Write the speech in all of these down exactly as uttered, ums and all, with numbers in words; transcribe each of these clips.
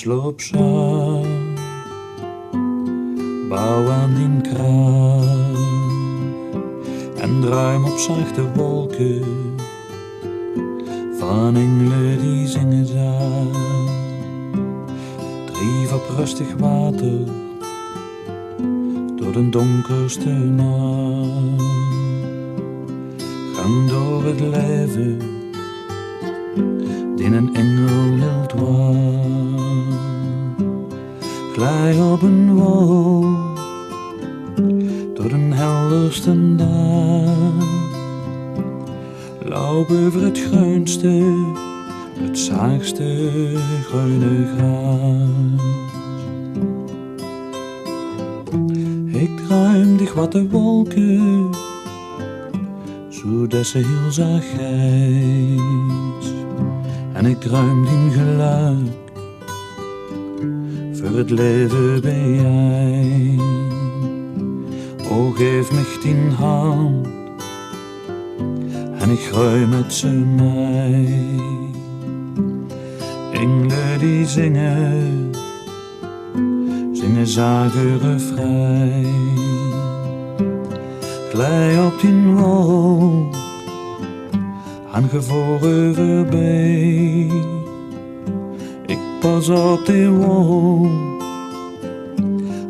Slaop zacht, bouw aan dien kracht en druim op zachte wolke van engele die zinge zacht. Drief op rustig water door den donkerste nach. Gang door het leve, dien engel hilt wacht. Glij op een wolk door den heldersten dag. Loup euver het greunste, het zachtste greune gras. Ik druim dich wat de wolke, zodat ze hiel zacht grijs. En ik druim dien geluk veur het leve bij. O, geef mich dien hand en ik groei met ze mee. Engele die zinge, zinge zage refrein. Glij op dien wolk, aan gevore voorbij. Ik pas op de wolk,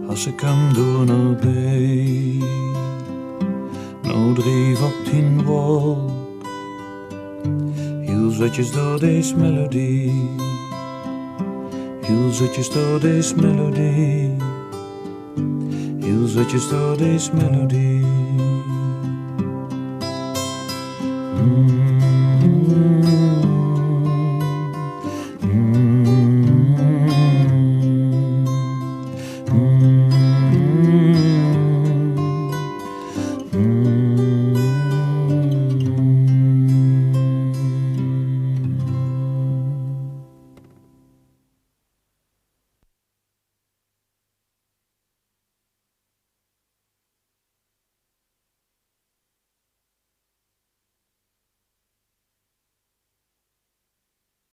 als ik hem door naar bij. Nou drief op dien wolk, hiel zotjes door deze melodie. Hiel zotjes door deze melodie. Hiel zotjes door deze melodie.